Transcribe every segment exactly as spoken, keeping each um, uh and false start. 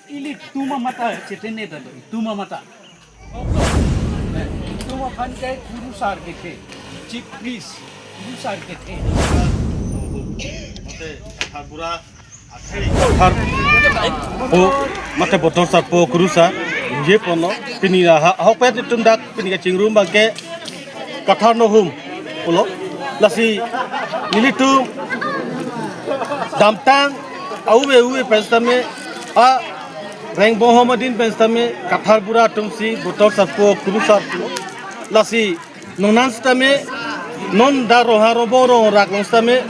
Ilitum amatha chetene dado, itum amatha. Itum aphan ke kurusar kethe, chief priest, kurusar kethe. Mate, Kathar Bura, Kathar, oh, mate Botor Sarpo kurusar, je ponlo, pini ha, ahokpet itum dak, pini kachingrum abangke, Kathar Nohum pulo. Lasi nelitum damtang a-uve uve pen sitame, a Rengbong ahom adin pen sitame Kathar Bura atumsi Botor Sarpo kurusar pulo. Lasi non an sitame, non dak Ronghang Rongbong Rong Arak along sitame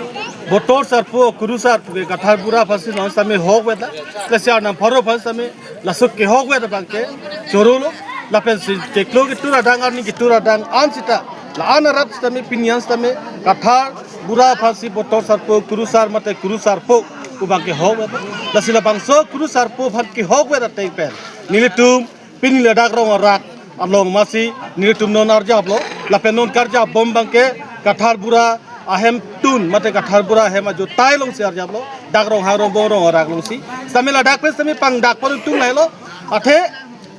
Botor Sarpo kurusar puke Kathar Bura aphansi non sitame ahokpet la. Lasi Arnam pharo aphan sitame laso kehokpet abangke chorolo, lapensi chiklo ketur adang arni ketur adang an sita, la-an arap sitame pini an sitame Kathar Bura aphansi Botor Sarpo kurusar mate kurusarpo pu abangke ahokpet. Lasi labangso kurusarpo aphan kehokpet ateng pen nelitum pini ladak Rong Arak along masi nelitum non arjaplo, lapen non karjap bom abangke Kathar Bura ahemtun mate Kathar Bura ahem ajotai alongsi arjaplo, dak Ronghang Rongbong Rong Arak alongsi. Sitame ladak pen sitame pangdak pon itum lahelo. Athe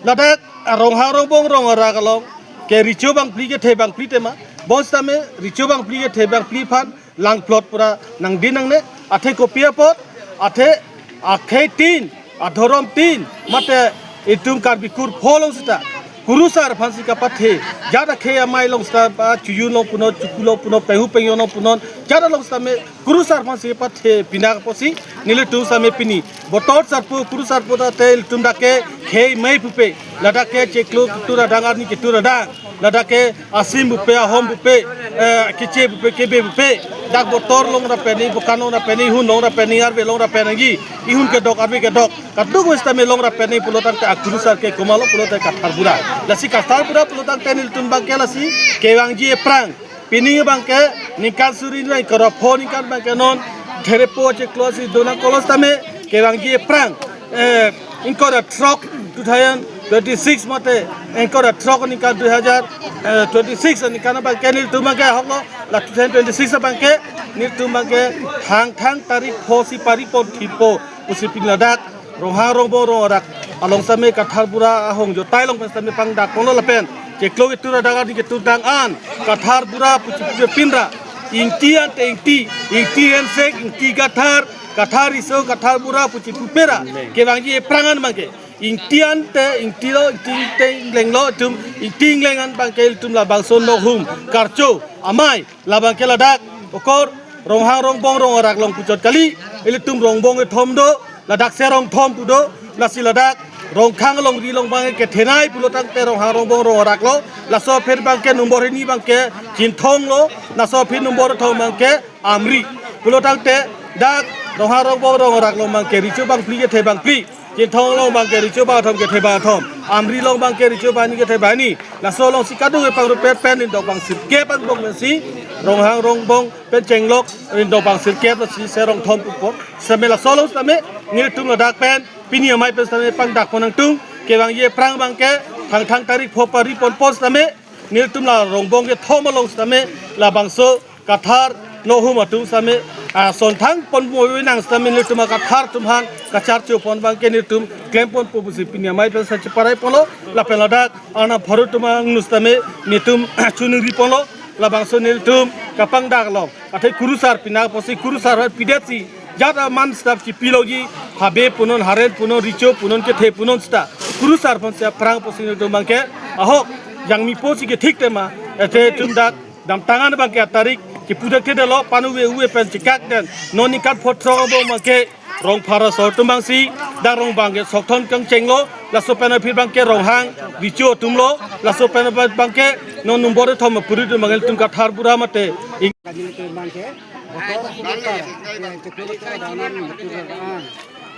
ladak Ronghang Rongbong Rong Arak along ke recho bangphli kethe bangphli tema. Bonsitame recho bangphli kethe bangphli aphan langplot pura nangdin nangne. Athe kopi apot, athe akhei tin, adhorom tin, mate itum Karbi kur pho along sita kurusar aphansi kapathe. Jat akhei amei along sita, ba chuyu along punon, chuku along punon, penghu pengyo along punon, jat along sitame kurusar aphansi kapathe pinak apotsi nelitum sitame pini Botor Sarpo kurusarpo ta te ilitum dak ke khei mei pupe, ladak ke chiklo ketur adang arni ketur adang, ladak ke asim pupe, ahom pupe, eh, keche pupe, kebe pupe, dak Botor along ra pen ni, Bokan along ra pen ni, Ihun along ra pen ni, Arve along ra pen nangji, Ihun kedok, Arve kedok, kadokave sitame along ra pen ni pulo tangte akurusar ke komatlo pulote Kathar Bura. Lasi Kathar Bura pulo tangte nelitum abangke lasi kevangji aphrang, pini abangke ningkan suri nai kara pho ningkan abangke non therepo chiklo si dona kolos tame kevangji aphrang, eh, ingkoi ra throk two thousand twenty-six mate, ingkoi ra throk ningkan dui hajar, eh, twenty-six ningkan abangke nelitum abangke ahoklo, la two thousand twenty-six abangke nelitum abangke Thangthang tarik pho si pari pon thippo pusi pini ladak Ronghang Rongbong Rong Arak along sitame Kathar Bura ahong ajotai along pen sitame pangdak ponlo lapen chiklo ketur adang arni ketur adang an Kathar Bura pusi pusi pin ra Ingti ante Ingti, Ingti hensek, Ingti Kathar, Kathar riso, Kathar Bura pusi pupe ra kevangji aphrang an abangke Ingti ante Ingtilo, Ingti ante Inglenglo, itum Ingti Ingleng an abangke ilitum labangso Nohum Karcho amei, labangke ladak okor Ronghang Rongbong Rong Arak along puchot kali, ilitum Rongbong kethom do, ladak Serong thom pu do, lasi ladak Rongkhang alongri along abangke kethenei pulo tangte Ronghang Rongbong Rong Arak lo, laso aphi abangke nombor hini abangke Chinthong lo, laso aphi nombor thom abangke Amri. Pulo tangte dak Ronghang Rongbong Rong Arak along abangke recho bangphli kethe bangphli, Chinthong along abangke recho bangthom kethe bangthom, Amri along abangke recho banghini kethe banghini, laso alongsi kadokave pangrupet pen indok bang sirkep angbong pensi Ronghang Rongbong pen chenglok indok bang sirkep lasi Serong thom pupo. Sitame laso along sitame nelitum ladak pen pini amei pen sitame pangdak pon nangtung, kevangji aphrang abangke Thangthang tarik pho pari pon pon sitame nelitum la Rongbong kethom along sitame labangso Kathar Nohum atum sitame, ah, sonthang pon mo nang sitame nelitum a-Kathar atum aphan kacharcho pon abangke nelitum klem ponpo pusi pini amei pen sitame cheparai ponlo, lapen ladak Arnam pharo atum angno sitame nelitum choningri ponlo, labangso nelitum kapangdak along athe kurusar pinak apotsi kurusar pidetsi jat aman stap chipilongji, habe punon, haren punon, recho punon, kethe punon sita kurusar aphansi aphrang apotsi nelitum abangke ahok jangmipo si kethik tema, athe itum dak damtang an abangke atarik kipu dak thedetlo, pan uve uve pen chekak den, non ningkan pho throk angbong abangke Rongphar asor atum abangsi dak Rongbong ke sokthon kangchenglo, laso pen aphi abangke Ronghang recho atum lo, laso pen abangke non nombor thom apuri atum abangke ilitum Kathar Bura mate ing- Kami ilitum abangke Botor Kurusar, eh, chiklo ketur adang arni ketur adang an,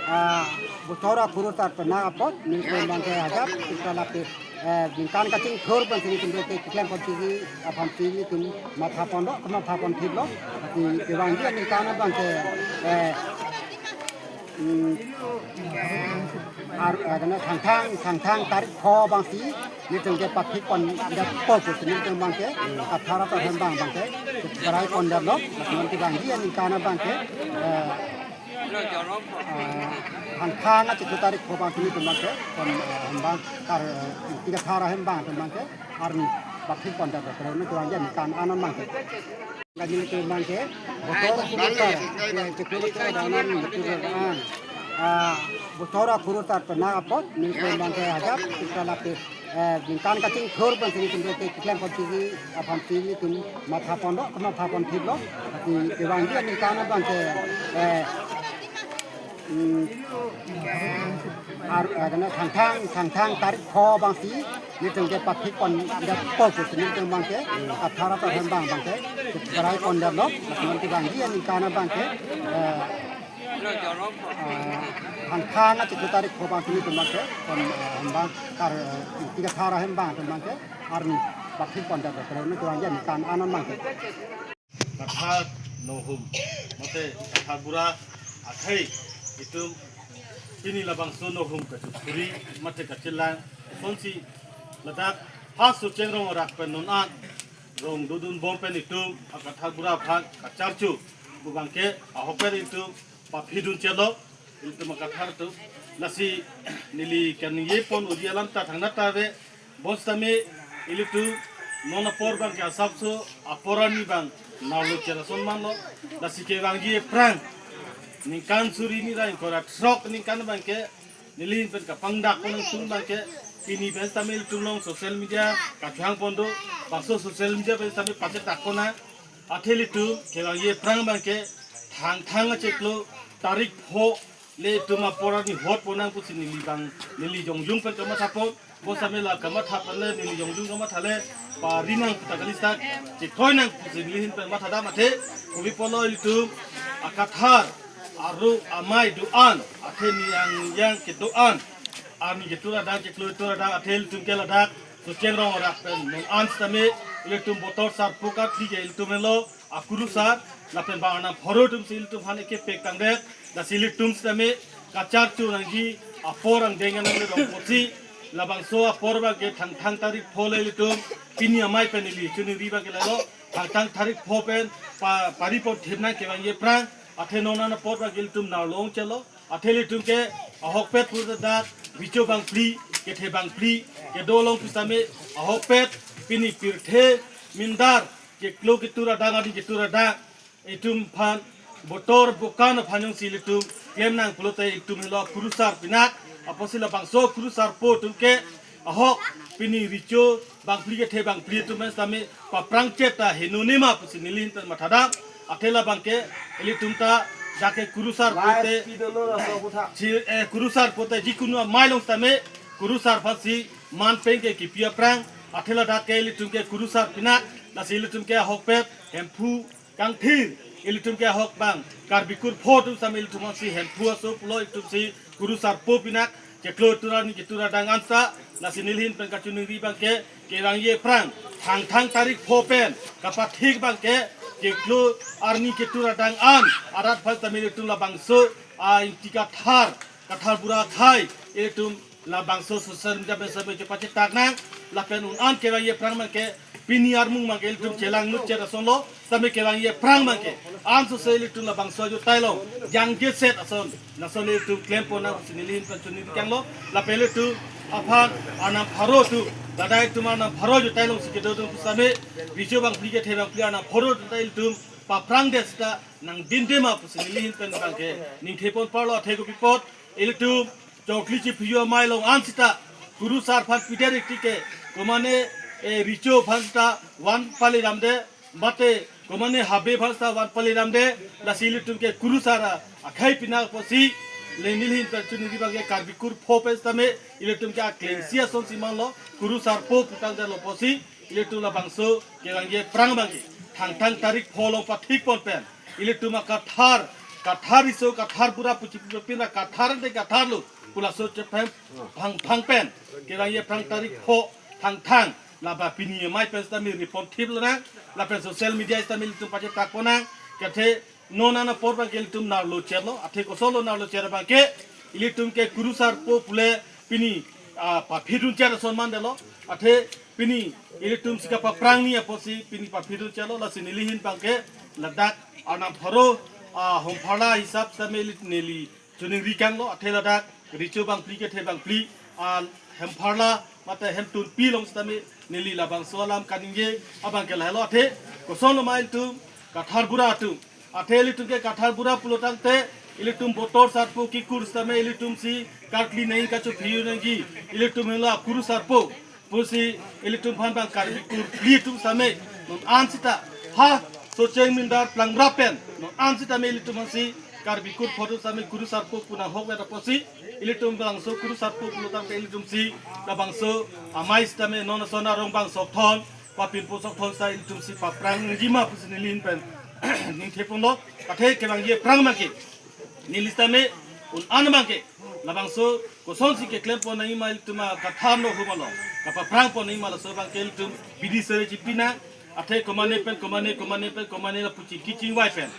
ah, Botor akurusar pinak apot, nelitum abangke ajat, kita lapis, eh, ningkan kachingthur pensi nelitum ke keklem ponji aphansi nelitum matha ponlo, kematha pon thiplo, di kevangji aningkan abangke, eh, hmm, ar, eh, kena Thangthang, Thangthang tarik pho abangsi, nelitum ke pathik pon detpo pusi nelitum abangke, Kathar atum ahem abang abangke, cheparai pon detlo, non kevangji aningkan abangke, eh, Hangthang achiklo tarik pho abang pini atum abangke, kon, eh, hembang kar, eh, Ingti Kathar ahembang atum abangke, arni pathik pon det, pero neli kevangji aningkan an abangke. Kami atum abangke, botor kurusar, eh, chiklo botor adan an, botor adan an. Ah, botor akurusar pena apot, neli atum abangke ajat, kita lapis, eh, ningkan kachingthur abang si neli atum abangke keklem pon tiji, aphan tiji atum matha pon do, matha pon thik lo, ati kevangji aningkan abangke, eh, Hmm. Ar, eh, kena Hangthang, Hangthang tarik pho abang si, neli atum ke pathik pon det pho pusi neli atum abangke, Kathar atum ahembang abangke, berai pon detlo, neli atum kevangji aningkan abangke, eh, eh, Hangthang achiklo tarik pho abang si neli atum abangke, kon, eh, hembang kar, eh, Ingti Kathar ahembang atum abangke, arni pathik pon detlo, pero neli kevangji aningkan an abangke. Kathar nohum, mate Kathar bura akhei itum pini labangso nohum kachukuri, mate kachelang, sonsi ladak ha Socheng Rong arak pen non an rong dodun bom pen itum a Kathar bura aphan kacharcho pu abangke ahok pen itum paphidun chelo, ilitum a Kathar atum. Lasi neli kaningje pon odi alam ta thangnat ta ave, bonsitame ilitum non apor abangke asapso apor arni abang nanglo cherason manlo, lasi kevangji aphrang ningkan suri hini ra ingkoi ra throk aningkan abangke neli ahin pen kapangdak pon nangtum abangke pini pen sitame ilitum along social media kachehang pon do, bangso social media pen sitame pachetak pon nang. Athe ilitum kevangji aphrang abangke Hangthang achiklo tarik pho le itum apor arni hot pon nang pusi neli abang, neli jongjung pen kamatha pon, bonsitame la kamatha pen le neli jongjung kamatha le pari nang puta kali stak, chekroi nang pusi neli ahin pen matha dam athe, kopi pulo ilitum a Kathar aru amei do-an, athe niyang yang kedo-an, arni ketur adang, chiklo ketur adang, athe ilitum ke ladak Socheng Rong arak pen non an sitame ilitum botor sarpo kathi ke ilitum helo akurusar, lapen bang arnam pharo atum si ilitum aphan ekepek tangdet, lasi ilitum sitame kacharcho nangji apor angdeng nang le rong apotsi, labangso apor abangke Hangthang tarik pho le ilitum pini amei pen neli choningri abangke lalo, Hangthang tarik pho pen pa, pari pon thip nang kevangji aphrang, athe non an apor abangke ilitum nanglo ong chelo, athe ilitum ke ahokpet pura dak, recho bangphli, kethe bangphli kedo along pusitame ahokpet pini pirthe mindar chiklo ketur adang, arni ketur adang itum aphan botor bokan aphan jongsi ilitum klem nang pulote itum helo kurusar pinak, apotsi labangso kurusarpo atum ke ahok pini recho bangphli kethe bangphli atum pen sitame paphrang chet ta heno nema pusi neli ahin pen matha dam. Athe labangke ilitum ta dak ke kurusar pote, si, eh, kurusar pote jikunu amei along sitame kurusar aphansi man pen ke kipi aphrang, athe ladak ke ilitum ke kurusar pinak, lasi ilitum ke ahokpet Hemphu kangthir, ilitum ke ahok abang Karbi kurpho atum sitame ilitum aphansi Hemphu aso pulo, ilitum si kurusarpo pinak, chiklo ketur arni ketur adang an sita, lasi neli ahin pen kachoningri abangke kevangji aphrang Hangthang tarik pho pen kapathik abangke chiklo arni ketur adang an arat aphan sitame ilitum labangso a Ingti Kathar, Kathar bura akhei, ilitum labangso social media pen sitame chepachetak nang, lapen un an kevangji aphrang abangke pini armung abangke ilitum chelang nut chet ason lo, sitame kevangji aphrang abangke ansose ilitum labangso ajo tailong jangje set ason, lason ilitum klem pon nang pusi neli ahin pen choningri tanglo, lapen ilitum aphan arnam pharo atum, ladak itum arnam pharo ajo tailong si kedo atum pusitame recho bangphli kethe bangphli arnam pharo atum ta ilitum paphrang det sita nangdin dema pusi neli ahin pen abangke ningthe pon parlo, athe kopi apot ilitum chokli chiphiyo amei along an sita kurusar aphan pidet ik tike, komane, eh, recho aphan sita van pali damde, mate komane habe aphan sita van pali damde, lasi ilitum ke kurusar akhei pinak apotsi le neli ahin pen choningri abangke Karbi kurpho pen sitame ilitum ke aklengsi asonsi manlo, kurusarpo putang detlo apotsi ilitum labangso kevangji aphrang abangke Hangthang tarik pho along pathik pon pen ilitum a Kathar, Kathar riso, Kathar bura puchi pupin ra Kathar ante Kathar lo pu laso chephem phang phang pen kevangji aphrang tarik pho Hangthang, laba pini amei pen sitame ri pon thip lonang, lapen social media sitame ilitum pachetak pon nang, kethe non an apor abangke ilitum nanglo chetlo, athe kosonlo nanglo chet abangke ilitum ke kurusarpo pule pini, ah, paphidun chet ason man detlo, athe pini ilitum si kapaphrang ni apotsi pini paphidun chetlo, lasi neli ahin abangke ladak arnam pharo A hempharla hisap sitame ili neli choningri kanglo, athe ladak recho bangphli kethe bangphli a hempharla mate hemtunpi along sitame neli labangso alam kaningje abang ke lahelo. Athe kosonlo ma ilitum Kathar bura atum, athe ilitum ke Kathar bura pulotangte ilitum botor sarpo kikur sitame ilitum si karkli nangji, kachophi nangji, ilitum helo akuru sarpo pusi ilitum aphan bang Karbi kurkli atum sitame non an sita ha Socheng Mindar Plangra pen non an sitame ilitum aphansi Karbi kur photo sitame kuru sarpo pu nanghok vet apotsi ilitum bangso kuru sarpo pulotangte ilitum si labangso amei sitame non ason arong bang sokthon, papinpo sokthon sita ilitum si paphrang nangji ma pusi neli ahin pen ningtheponlo. Athe kevangji aphrang abang ke neli sitame un an abang ke labangso kosonsi keklempon nangji ma ilitum a Kathar no humalo kapaphrangpon nangji ma laso abang ke ilitum bidi sere chipi nang. Athe komane pen komane, komane pen komane lapu chingki chingvai pen